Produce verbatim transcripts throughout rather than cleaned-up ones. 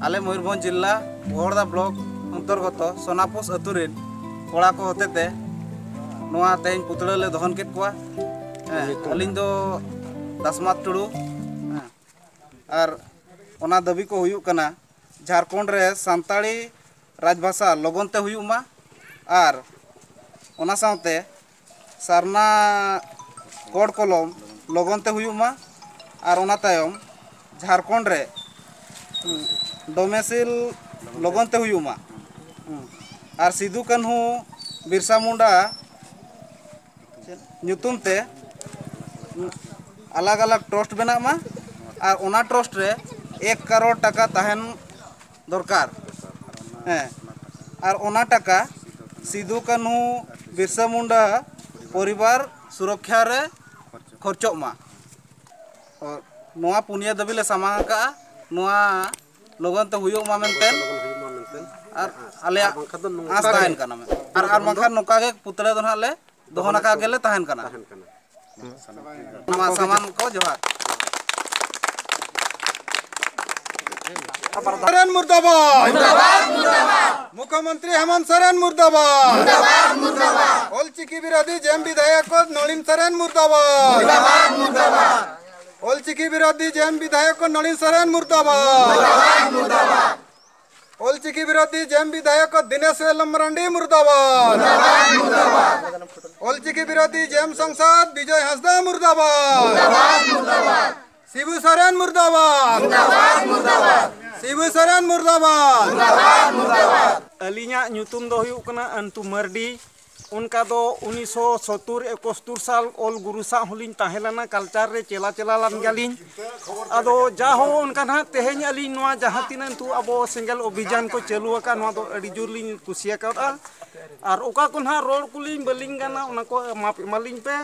ᱟᱞᱮ ᱢᱚᱭᱩᱨᱵᱷᱚᱸᱡᱽ ᱡᱤᱞᱟ ᱵᱚᱦᱚᱲᱫᱟ ᱵᱞᱚᱠ ᱚᱱᱛᱚᱨᱜᱚᱛᱚ ᱥᱚᱱᱟᱯᱳᱥ ᱟᱹᱛᱩ ᱨᱮᱱ ᱠᱚᱲᱟ ᱠᱚ ᱦᱚᱛᱮᱛᱮ ᱱᱚᱣᱟ ᱛᱮᱦᱮᱧ ᱯᱩᱛᱲᱟᱹ ᱞᱮ ᱫᱚᱦᱚᱱ ᱠᱮᱫ ᱠᱚᱣᱟ᱾ ᱦᱮᱸ, ᱟᱹᱞᱤᱧ ᱫᱚ ᱫᱟᱥᱢᱟᱛ ᱴᱩᱰᱩ᱾ ᱦᱮᱸ, ᱟᱨ ᱚᱱᱟ ᱫᱟᱹᱵᱤ ᱠᱚ ᱦᱩᱭᱩᱜ ᱠᱟᱱᱟ, ᱡᱷᱟᱲᱠᱷᱚᱸᱰ ᱨᱮ ᱥᱟᱱᱛᱟᱲᱤ ᱨᱟᱡᱽᱵᱷᱟᱥᱟ ᱞᱚᱜᱚᱱ ᱛᱮ ᱦᱩᱭᱩᱜ ᱢᱟ ᱟᱨ ᱚᱱᱟ ᱥᱟᱶᱛᱮ ᱥᱟᱨᱱᱟ ᱠᱚᱲ ᱠᱚᱞᱚᱢ ᱞᱚᱜᱚᱱ ᱛᱮ ᱦᱩᱭᱩᱜ ᱢᱟ ᱟᱨ ᱚᱱᱟ ᱛᱟᱭᱚᱢ ᱡᱷᱟᱲᱠᱷᱚᱸᱰ ᱨᱮ ᱰᱚᱢᱮᱥᱤᱞ ᱞᱚᱜᱚᱱ ᱛᱮ ᱦᱩᱭᱩᱜ ᱢᱟ᱾ ᱟᱨ ᱥᱤᱫᱩ ᱠᱟᱹᱱᱦᱩ ᱵᱤᱨᱥᱟ ᱢᱩᱱᱰᱟ ᱧᱩᱛᱩᱢ ᱛᱮ ᱟᱞᱟᱜᱽ ᱟᱞᱟᱜᱽ ᱴᱨᱟᱥᱴ ᱵᱮᱱᱟᱜ ᱢᱟ ᱟᱨ ᱚᱱᱟ ᱴᱨᱟᱥᱴ ᱨᱮ ᱮᱠ ᱠᱟᱨᱳᱲ ᱴᱟᱠᱟ ᱛᱟᱦᱮᱱ ᱫᱚᱨᱠᱟᱨ᱾ ᱦᱮᱸ, ᱟᱨ ᱚᱱᱟ ᱴᱟᱠᱟ ᱥᱤᱫᱩ ᱠᱟᱹᱱᱦᱩ ᱵᱤᱨᱥᱟ ᱢᱩᱱᱰᱟ ᱯᱚᱨᱤᱵᱟᱨ ᱥᱩᱨᱚᱠᱠᱷᱟ ᱨᱮ ᱠᱷᱚᱨᱪᱚᱜ ᱢᱟ᱾ ᱱᱚᱣᱟ ᱯᱩᱱᱭᱟᱹ ᱫᱟᱹᱵᱤ ᱞᱮ ᱥᱟᱢᱟᱝ ᱟᱠᱟᱫᱼᱟ᱾ ᱱᱚᱣᱟ ᱞᱚᱜᱚᱱ ᱛᱮ ᱦᱩᱭᱩᱜ ᱢᱟ ᱢᱮᱱᱛᱮ ᱟᱨ ᱟᱞᱮᱭᱟᱜ ᱟᱸᱥ ᱛᱟᱦᱮᱱ ᱠᱟᱱᱟ᱾ ᱟᱨ, ᱟᱨ ᱵᱟᱝᱠᱷᱟᱱ ᱱᱚᱝᱠᱟ ᱜᱮ ᱯᱩᱛᱲᱟᱹ ᱫᱚ ᱱᱟᱦᱟᱜ ᱞᱮ ᱫᱚᱦᱚ ᱟᱠᱟᱫ ᱜᱮᱞᱮ ᱛᱟᱦᱮᱱ ᱠᱟᱱᱟ᱾ ᱱᱚᱣᱟ ᱥᱟᱢᱟᱱ ᱠᱚ ᱡᱚᱦᱟᱨ᱾ ᱥᱚᱨᱮᱱ ᱢᱩᱨᱫᱟᱵᱟᱫ᱾ ᱢᱩᱠᱷᱭᱚᱢᱚᱱᱛᱨᱤ ᱦᱮᱢᱚᱱᱛ ᱥᱚᱨᱮᱱ ᱢᱩᱨᱫᱟᱵᱟᱫ᱾ ᱚᱞᱪᱤᱠᱤ ᱵᱤᱨᱳᱫᱷᱤ ᱡᱮᱢ ᱵᱤᱫᱷᱟᱭᱚᱠ ᱱᱚᱲᱤᱱ ᱥᱚᱨᱮᱱ ᱢᱩᱨᱫᱟᱵᱟᱫ᱾ ᱚᱞᱪᱤᱠᱤ ᱵᱤᱨᱳᱫᱷᱤ ᱡᱮᱢ ᱵᱤᱫᱷᱟᱭᱚᱠ ᱱᱚᱲᱤᱱ ᱥᱚᱨᱮᱱ ᱢᱩᱨᱫᱟᱵᱟᱫ᱾ ᱚᱞᱪᱤᱠᱤ ᱵᱤᱨᱳᱫᱷᱤ ᱡᱮᱢ ᱵᱤᱫᱷᱟᱭᱚᱠ ᱫᱤᱱᱮᱥ ᱮᱞ ᱢᱟᱨᱟᱱᱰᱤ ᱢᱩᱨᱫᱟᱵᱟᱫ᱾ ᱚᱞᱪᱤᱠᱤ ᱵᱤᱨᱳᱫᱷᱤ ᱡᱮᱢ ᱥᱟᱝᱥᱚᱫ ᱵᱤᱡᱚᱭ ᱦᱟᱸᱥᱫᱟ ᱢᱩᱨᱫᱟᱵᱟᱫ᱾ ᱥᱤᱵᱩ ᱥᱚᱨᱮᱱ ᱢᱩᱨᱫᱟᱵᱟᱫ᱾ ᱥᱤᱵᱩ ᱥᱚᱨᱮᱱ ᱢᱩᱨᱫᱟᱵᱟᱫ᱾ ᱟᱹᱞᱤᱧᱟᱜ ᱧᱩᱛᱩᱢ ᱫᱚ ᱦᱩᱭᱩᱜ ᱠᱟᱱᱟ ᱟᱱᱴᱩ ᱢᱟᱨᱰᱤ᱾ ᱚᱱᱠᱟ ᱫᱚ ᱩᱱᱤᱥᱥᱚ ᱥᱚᱛᱛᱚᱨ ᱮᱠᱟᱛᱛᱚᱨ ᱥᱟᱞ ᱚᱞ ᱜᱩᱨᱩ ᱥᱟᱶ ᱦᱚᱸᱞᱤᱧ ᱛᱟᱦᱮᱸ ᱞᱮᱱᱟ, ᱠᱟᱞᱪᱟᱨ ᱨᱮ ᱪᱮᱞᱟ ᱪᱮᱞᱟ ᱞᱮᱱ ᱜᱮᱭᱟᱞᱤᱧ᱾ ᱟᱫᱚ ᱡᱟ ᱦᱳ ᱚᱱᱠᱟ ᱱᱟᱦᱟᱜ ᱛᱮᱦᱮᱧ ᱟᱹᱞᱤᱧ ᱱᱚᱣᱟ ᱡᱟᱦᱟᱸ ᱛᱤᱱᱟᱹᱜ ᱱᱤᱛᱚᱜ ᱟᱵᱚ ᱥᱮᱸᱜᱮᱞ ᱚᱵᱷᱤᱡᱟᱱ ᱠᱚ ᱪᱟᱹᱞᱩ ᱟᱠᱟᱫ, ᱱᱚᱣᱟ ᱫᱚ ᱟᱹᱰᱤ ᱡᱳᱨ ᱞᱤᱧ ᱠᱩᱥᱤ ᱟᱠᱟᱫᱼᱟ᱾ ᱟᱨ ᱚᱠᱟ ᱠᱚ ᱱᱟᱦᱟᱜ ᱨᱚᱲ ᱠᱚᱞᱤᱧ ᱵᱟᱹᱞᱤᱧ ᱜᱟᱱᱟ, ᱚᱱᱟ ᱠᱚ ᱢᱟᱯ ᱮᱢᱟᱞᱤᱧ ᱯᱮ᱾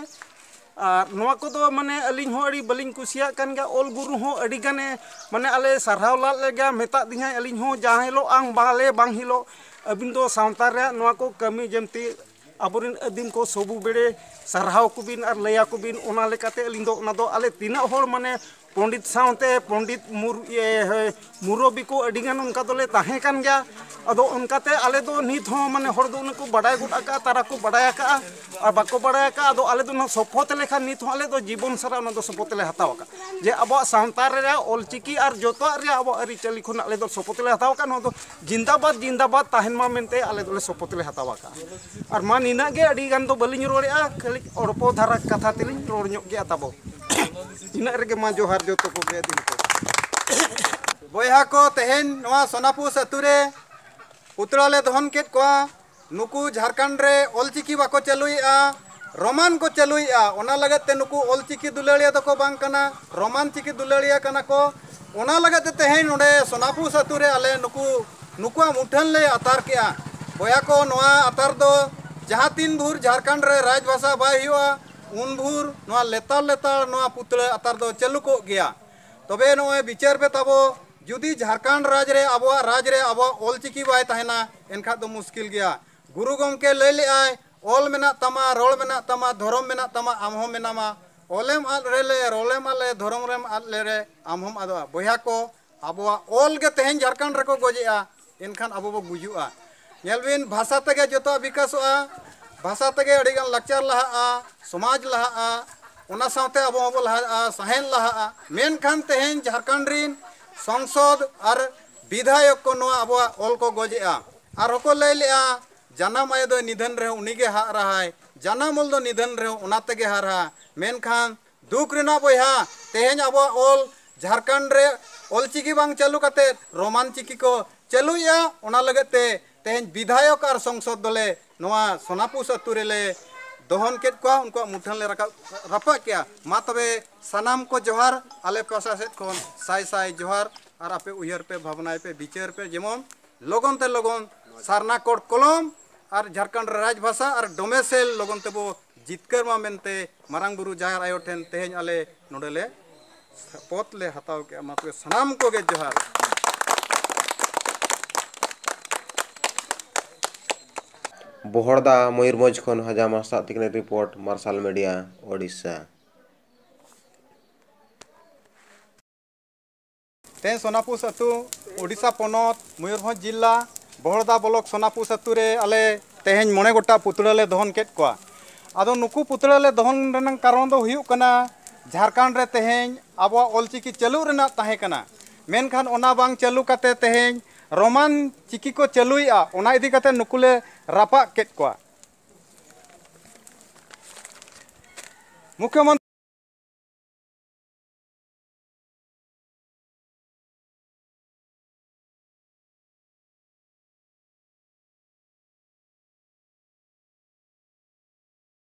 ᱟᱨ ᱱᱚᱣᱟ ᱠᱚᱫᱚ ᱢᱟᱱᱮ ᱟᱹᱞᱤᱧ ᱦᱚᱸ ᱟᱹᱰᱤ ᱵᱟᱹᱞᱤᱧ ᱠᱩᱥᱤᱭᱟᱜ ᱠᱟᱱ ᱜᱮᱭᱟ᱾ ᱚᱞ ᱜᱩᱨᱩ ᱦᱚᱸ ᱟᱹᱰᱤ ᱜᱟᱱᱮ ᱢᱟᱱᱮ ᱟᱞᱮ ᱥᱟᱨᱦᱟᱣ ᱞᱟᱫ ᱞᱮᱜᱮᱭᱟ, ᱢᱮᱛᱟᱫ ᱫᱤᱧᱟᱭ ᱟᱹᱞᱤᱧ ᱦᱚᱸ ᱡᱟᱦᱟᱸ ᱦᱤᱞᱳᱜ ᱟᱢ ᱵᱟᱞᱮ ᱵᱟᱝ ᱦᱤᱞᱳᱜ ᱟᱹᱵᱤᱱ ᱫᱚ ᱥᱟᱶᱛᱟ ᱨᱮᱭᱟᱜ ᱱᱚᱣᱟ ᱠᱚ ᱠᱟᱹᱢᱤ ᱡᱮᱢᱛᱤ ᱟᱵᱚᱨᱮᱱ ᱟᱹᱫᱤᱢ ᱠᱚ ᱥᱚᱵᱩ ᱵᱮᱲᱮ ᱥᱟᱨᱦᱟᱣ ᱠᱚᱵᱤᱱ ᱟᱨ ᱞᱟᱹᱭ ᱟᱠᱚ ᱵᱤᱱ, ᱚᱱᱟ ᱞᱮᱠᱟᱛᱮ ᱟᱹᱞᱤᱧ ᱫᱚ ᱚᱱᱟ ᱫᱚ ᱟᱞᱮ ᱛᱤᱱᱟᱹᱜ ᱦᱚᱲ ᱢᱟᱱᱮ ᱯᱚᱱᱰᱤᱛ ᱥᱟᱶᱛᱮ ᱯᱚᱱᱰᱤᱛ ᱢᱩᱨ-, ᱤᱭᱟᱹ, ᱢᱩᱨᱚᱵᱤ ᱠᱚ ᱟᱹᱰᱤ ᱜᱟᱱ ᱚᱱᱠᱟ ᱫᱚᱞᱮ ᱛᱟᱦᱮᱸ ᱠᱟᱱ ᱜᱮᱭᱟ᱾ ᱟᱫᱚ ᱚᱱᱠᱟᱛᱮ ᱟᱞᱮ ᱫᱚ ᱱᱤᱛ ᱦᱚᱸ ᱢᱟᱱᱮ ᱦᱚᱲ ᱫᱚ ᱩᱱᱟᱹᱜ ᱠᱚ ᱵᱟᱰᱟᱭ ᱜᱚᱫ ᱟᱠᱟᱫᱼᱟ, ᱛᱟᱨᱟ ᱠᱚ ᱵᱟᱰᱟᱭ ᱟᱠᱟᱫᱼᱟ, ᱟᱨ ᱵᱟᱠᱚ ᱵᱟᱰᱟᱭ ᱟᱠᱟᱫᱼᱟ᱾ ᱟᱫᱚ ᱟᱞᱮ ᱫᱚ ᱱᱚᱣᱟ ᱥᱚᱯᱚᱛ ᱞᱮᱠᱷᱟᱱ ᱱᱤᱛ ᱦᱚᱸ ᱟᱞᱮ ᱫᱚ ᱡᱤᱵᱚᱱ ᱥᱟᱨᱟ ᱚᱱᱟ ᱫᱚ ᱥᱚᱯᱚᱛ ᱞᱮ ᱦᱟᱛᱟᱣ ᱟᱠᱟᱫᱼᱟ, ᱡᱮ ᱟᱵᱚᱣᱟᱜ ᱥᱟᱶᱛᱟ ᱨᱮᱭᱟᱜ ᱚᱞᱪᱤᱠᱤ ᱟᱨ ᱡᱚᱛᱚᱣᱟᱜ ᱨᱮᱭᱟᱜ ᱟᱵᱚᱣᱟᱜ ᱟᱹᱨᱤᱪᱟᱹᱞᱤ ᱠᱷᱚᱱ ᱟᱞᱮ ᱫᱚ ᱥᱚᱯᱚᱛ ᱞᱮ ᱦᱟᱛᱟᱣ ᱟᱠᱟᱫᱼᱟ᱾ ᱱᱚᱣᱟ ᱫᱚ ᱡᱤᱱᱫᱟᱵᱟᱫᱽ, ᱡᱤᱱᱫᱟᱵᱟᱫᱽ ᱛᱟᱦᱮᱱ ᱢᱟ ᱢᱮᱱᱛᱮ ᱟᱞᱮ ᱫᱚᱞᱮ ᱥᱚᱯᱚᱛ ᱞᱮ ᱦᱟᱛᱟᱣ ᱟᱠᱟᱫᱼᱟ᱾ ᱟᱨ ᱢᱟ ᱱᱤᱱᱟᱹᱜ ᱜᱮ, ᱟᱹᱰᱤ ᱜᱟᱱ ᱫᱚ ᱵᱟᱹᱞᱤᱧ ᱨᱚᱲᱮᱫᱼᱟ, ᱠᱷᱟᱹᱞᱤ ᱚᱲᱯᱚ ᱫᱷᱟᱨᱟ ᱠᱟᱛᱷᱟ ᱛᱮᱞᱤᱧ ᱨᱚᱲ ᱧᱚᱜ ᱠᱮᱜᱼᱟ ᱛᱟᱵᱚ᱾ ᱤᱱᱟᱹᱜ ᱨᱮᱜᱮ ᱢᱟ ᱡᱚᱦᱟᱨ ᱡᱚᱛᱚ ᱠᱚᱜᱮ ᱫᱤᱱ ᱠᱚ᱾ ᱵᱚᱭᱦᱟ ᱠᱚ, ᱛᱮᱦᱮᱧ ᱱᱚᱣᱟ ᱥᱳᱱᱟᱯᱩᱥ ᱟᱹᱛᱩ ᱨᱮ ᱯᱩᱛᱲᱟ ᱞᱮ ᱫᱚᱦᱚᱱ ᱠᱮᱫ ᱠᱚᱣᱟ᱾ ᱱᱩᱠᱩ ᱡᱷᱟᱲᱠᱷᱚᱸᱰ ᱨᱮ ᱚᱞᱪᱤᱠᱤ ᱵᱟᱠᱚ ᱪᱟᱹᱞᱩᱭᱮᱫᱼᱟ, ᱨᱳᱢᱟᱱ ᱠᱚ ᱪᱟᱹᱞᱩᱭᱮᱫᱼᱟ᱾ ᱚᱱᱟ ᱞᱟᱹᱜᱤᱫ ᱛᱮ ᱱᱩᱠᱩ ᱚᱞᱪᱤᱠᱤ ᱫᱩᱞᱟᱹᱲᱤᱭᱟᱹ ᱫᱚᱠᱚ ᱵᱟᱝ ᱠᱟᱱᱟ, ᱨᱳᱢᱟᱱ ᱪᱤᱠᱤ ᱫᱩᱞᱟᱹᱲᱤᱭᱟᱹ ᱠᱟᱱᱟ ᱠᱚ᱾ ᱚᱱᱟ ᱞᱟᱹᱜᱤᱫ ᱛᱮ ᱛᱮᱦᱮᱧ ᱱᱚᱰᱮ ᱥᱳᱱᱟᱯᱩᱥ ᱟᱹᱛᱩ ᱨᱮ ᱟᱞᱮ ᱱᱩᱠᱩ, ᱱᱩᱠᱩᱣᱟᱜ ᱢᱩᱴᱷᱟᱹᱱ ᱞᱮ ᱟᱛᱟᱨ ᱠᱮᱜᱼᱟ᱾ ᱵᱚᱭᱦᱟ ᱠᱚ, ᱱᱚᱣᱟ ᱟᱛᱟᱨ ᱫᱚ ᱡᱟᱦᱟᱸ ᱛᱤᱱ ᱵᱷᱳᱨ ᱡᱷᱟᱲᱠᱷᱚᱸᱰ ᱨᱮ ᱨᱟᱡᱽ ᱵᱷᱟᱥᱟ ᱵᱟᱭ ᱦᱩᱭᱩᱜᱼᱟ, ᱩᱱ ᱵᱷᱳᱨ ᱱᱚᱣᱟ ᱞᱮᱛᱟᱲ ᱞᱮᱛᱟᱲ ᱱᱚᱣᱟ ᱯᱩᱛᱲᱟᱹ ᱟᱛᱟᱨ ᱫᱚ ᱪᱟᱹᱞᱩ ᱠᱚᱜ ᱜᱮᱭᱟ᱾ ᱛᱚᱵᱮ ᱱᱚᱜᱼᱚᱭ ᱵᱤᱪᱟᱹᱨ ᱯᱮ ᱛᱟᱵᱚ, ᱡᱩᱫᱤ ᱡᱷᱟᱲᱠᱷᱚᱸᱰ ᱨᱟᱡᱽ ᱨᱮ ᱟᱵᱚᱣᱟᱜ ᱨᱟᱡᱽ ᱨᱮ ᱟᱵᱚᱣᱟᱜ ᱚᱞᱪᱤᱠᱤ ᱵᱟᱭ ᱛᱟᱦᱮᱱᱟ, ᱮᱱᱠᱷᱟᱱ ᱫᱚ ᱢᱩᱥᱠᱤᱞ ᱜᱮᱭᱟ᱾ ᱜᱩᱨᱩ ᱜᱚᱢᱠᱮ ᱞᱟᱹᱭ ᱞᱮᱜᱼᱟᱭ, "ᱚᱞ ᱢᱮᱱᱟᱜ ᱛᱟᱢᱟ, ᱨᱚᱲ ᱢᱮᱱᱟᱜ ᱛᱟᱢᱟ, ᱫᱷᱚᱨᱚᱢ ᱢᱮᱱᱟᱜ ᱛᱟᱢᱟ, ᱟᱢ ᱦᱚᱸ ᱢᱮᱱᱟᱢᱟ᱾ ᱚᱞᱮᱢ ᱟᱫ ᱨᱮᱞᱮ, ᱨᱚᱲᱮᱢ ᱟᱫ ᱞᱮ, ᱫᱷᱚᱨᱚᱢ ᱨᱮᱢ ᱟᱫ ᱞᱮᱨᱮ, ᱟᱢ ᱦᱚᱸᱢ ᱟᱫᱚᱜᱼᱟ᱾" ᱵᱚᱭᱦᱟ ᱠᱚ, ᱟᱵᱚᱣᱟᱜ ᱚᱞ ᱜᱮ ᱛᱮᱦᱮᱧ ᱡᱷᱟᱲᱠᱷᱚᱸᱰ ᱨᱮᱠᱚ ᱜᱚᱡᱮᱜᱼᱟ, ᱮᱱᱠᱷᱟᱱ ᱟᱵᱚ ᱵᱚ ᱜᱩᱡᱩᱜᱼᱟ᱾ ᱧᱮᱞ ᱵᱤᱱ, ᱵᱷᱟᱥᱟ ᱛᱮᱜᱮ ᱡᱚᱛᱚᱣᱟᱜ ᱵᱤᱠᱟᱥᱚᱜᱼᱟ, ᱵᱷᱟᱥᱟ ᱛᱮᱜᱮ ᱟᱹᱰᱤᱜᱟᱱ ᱞᱟᱠᱪᱟᱨ ᱞᱟᱦᱟᱜᱼᱟ, ᱥᱚᱢᱟᱡᱽ ᱞᱟᱦᱟᱜᱼᱟ, ᱚᱱᱟ ᱥᱟᱶᱛᱮ ᱟᱵᱚ ᱦᱚᱸᱵᱚ ᱞᱟᱦᱟᱜᱼᱟ, ᱥᱟᱶᱦᱮᱫ ᱞᱟᱦᱟᱜᱼᱟ᱾ ᱢᱮᱱᱠᱷᱟᱱ ᱛᱮᱦᱮᱧ ᱡᱷᱟᱲᱠᱷᱚᱸᱰ ᱨᱤᱱ ᱥᱚᱝᱥᱚᱫᱽ ᱟᱨ ᱵᱤᱫᱷᱟᱭᱚᱠ ᱠᱚ ᱱᱚᱣᱟ ᱟᱵᱚᱣᱟᱜ ᱚᱞ ᱠᱚ ᱜᱚᱡᱮᱜᱼᱟ᱾ ᱟᱨ ᱦᱚᱸᱠᱚ ᱞᱟᱹᱭ ᱞᱮᱜᱼᱟ, "ᱡᱟᱱᱟᱢ ᱟᱭᱳ ᱫᱚᱭ ᱱᱤᱫᱷᱟᱹᱱ ᱨᱮᱦᱚᱸ ᱩᱱᱤᱜᱮ ᱦᱟᱜ ᱨᱟᱦᱟᱭ, ᱡᱟᱱᱟᱢ ᱚᱞ ᱫᱚ ᱱᱤᱫᱷᱟᱹᱱ ᱨᱮᱦᱚᱸ ᱚᱱᱟ ᱛᱮᱜᱮ ᱦᱟᱨᱟ᱾" ᱢᱮᱱᱠᱷᱟᱱ ᱫᱩᱠ ᱨᱮᱱᱟᱜ ᱵᱚᱭᱦᱟ, ᱛᱮᱦᱮᱧ ᱟᱵᱚᱣᱟᱜ ᱚᱞ ᱡᱷᱟᱲᱠᱷᱚᱸᱰ ᱨᱮ ᱚᱞᱪᱤᱠᱤ ᱵᱟᱝ ᱪᱟᱹᱞᱩ ᱠᱟᱛᱮ ᱨᱳᱢᱟᱱ ᱪᱤᱠᱤ ᱠᱚ ᱪᱟᱹᱞᱩᱭᱮᱜᱼᱟ᱾ ᱚᱱᱟ ᱞᱟᱹᱜᱤᱫ ᱛᱮ ᱛᱮᱦᱮᱧ ᱵᱤᱫᱷᱟᱭᱚᱠ ᱟᱨ ᱥᱚᱝᱥᱚᱫᱽ ᱫᱚᱞᱮ ᱱᱚᱣᱟ ᱥᱳᱱᱟᱯᱩᱥ ᱟᱹᱛᱩ ᱨᱮᱞᱮ ᱫᱚᱦᱚᱱ ᱠᱮᱫ ᱠᱚᱣᱟ, ᱩᱱᱠᱩᱣᱟᱜ ᱢᱩᱴᱷᱟᱹᱱ ᱞᱮ ᱨᱟᱠᱟᱵ, ᱨᱟᱯᱟᱜ ᱠᱮᱜᱼᱟ᱾ ᱢᱟ ᱛᱚᱵᱮ ᱥᱟᱱᱟᱢ ᱠᱚ ᱡᱚᱦᱟᱨ, ᱟᱞᱮ ᱯᱟᱥᱟ ᱥᱮᱫ ᱠᱷᱚᱱ ᱥᱟᱭ ᱥᱟᱭ ᱡᱚᱦᱟᱨ᱾ ᱟᱨ ᱟᱯᱮ ᱩᱭᱦᱟᱹᱨ ᱯᱮ, ᱵᱷᱟᱵᱽᱱᱟᱭ ᱯᱮ, ᱵᱤᱪᱟᱹᱨ ᱯᱮ, ᱡᱮᱢᱚᱱ ᱞᱚᱜᱚᱱ ᱛᱮ ᱞᱚᱜᱚᱱ ᱥᱟᱨᱱᱟ ᱠᱳᱰ ᱠᱚᱞᱚᱢ ᱟᱨ ᱡᱷᱟᱲᱠᱷᱚᱸᱰ ᱨᱟᱡᱽ ᱵᱷᱟᱥᱟ ᱟᱨ ᱰᱚᱢᱮᱥᱮᱞ ᱞᱚᱜᱚᱱ ᱛᱮᱵᱚ ᱡᱤᱛᱠᱟᱹᱨ ᱢᱟ ᱢᱮᱱᱛᱮ ᱢᱟᱨᱟᱝ ᱵᱩᱨᱩ ᱡᱟᱦᱮᱨ ᱟᱭᱳ ᱴᱷᱮᱱ ᱛᱮᱦᱮᱧ ᱟᱞᱮ ᱱᱚᱰᱮ ᱞᱮ ᱯᱚᱛ ᱞᱮ ᱦᱟᱛᱟᱣ ᱠᱮᱜᱼᱟ᱾ ᱢᱟ ᱛᱚᱵᱮ ᱥᱟᱱᱟᱢ ᱠᱚᱜᱮ ᱡᱚᱦᱟᱨ᱾ ᱵᱚᱦᱚᱲᱫᱟ, ᱢᱚᱭᱩᱨᱵᱷᱚᱸᱡᱽ ᱠᱷᱚᱱ ᱦᱟᱡᱟᱢ ᱦᱟᱸᱥᱫᱟᱜ ᱛᱤᱠᱤᱱ ᱨᱤᱯᱳᱨᱴ, ᱢᱟᱨᱥᱟᱞ ᱢᱤᱰᱤᱭᱟ, ᱳᱰᱤᱥᱟ᱾ ᱛᱮᱦᱮᱧ ᱥᱳᱱᱟᱯᱩᱥ ᱟᱹᱛᱩ, ᱳᱰᱤᱥᱟ ᱯᱚᱱᱚᱛ, ᱢᱚᱭᱩᱨᱵᱷᱚᱸᱡᱽ ᱡᱤᱞᱟ, ᱵᱚᱦᱚᱲᱫᱟ ᱵᱞᱚᱠ ᱥᱳᱱᱟᱯᱩᱥ ᱟᱹᱛᱩ ᱨᱮ ᱟᱞᱮ ᱛᱮᱦᱮᱧ ᱢᱚᱬᱮ ᱜᱚᱴᱟᱝ ᱯᱩᱛᱲᱟᱹ ᱞᱮ ᱫᱚᱦᱚᱱ ᱠᱮᱫ ᱠᱚᱣᱟ᱾ ᱟᱫᱚ ᱱᱩᱠᱩ ᱯᱩᱛᱲᱟᱹ ᱞᱮ ᱫᱚᱦᱚᱱ ᱨᱮᱱᱟᱜ ᱠᱟᱨᱚᱱ ᱫᱚ ᱦᱩᱭᱩᱜ ᱠᱟᱱᱟ, ᱡᱷᱟᱲᱠᱷᱚᱸᱰ ᱨᱮ ᱛᱮᱦᱮᱧ ᱟᱵᱚᱣᱟᱜ ᱚᱞᱪᱤᱠᱤ ᱪᱟᱹᱞᱩᱜ ᱨᱮᱱᱟᱜ ᱛᱟᱦᱮᱸ ᱠᱟᱱᱟ, ᱢᱮᱱᱠᱷᱟᱱ ᱚᱱᱟ ᱵᱟᱝ ᱪᱟᱹᱞᱩ ᱠᱟᱛᱮ ᱛᱮᱦᱮᱧ ᱨᱳᱢᱟᱱ ᱪᱤᱠᱤ ᱠᱚ ᱪᱟᱹᱞᱩᱭᱮᱫᱼᱟ᱾ ᱚᱱᱟ ᱤᱫᱤ ᱠᱟᱛᱮ ᱱᱩᱠᱩ ᱞᱮ ᱨᱟᱯᱟᱜ ᱠᱮᱫ ᱠᱚᱣᱟ᱾ ᱢᱩᱠᱷᱭᱚᱢᱚᱱᱛᱨᱤ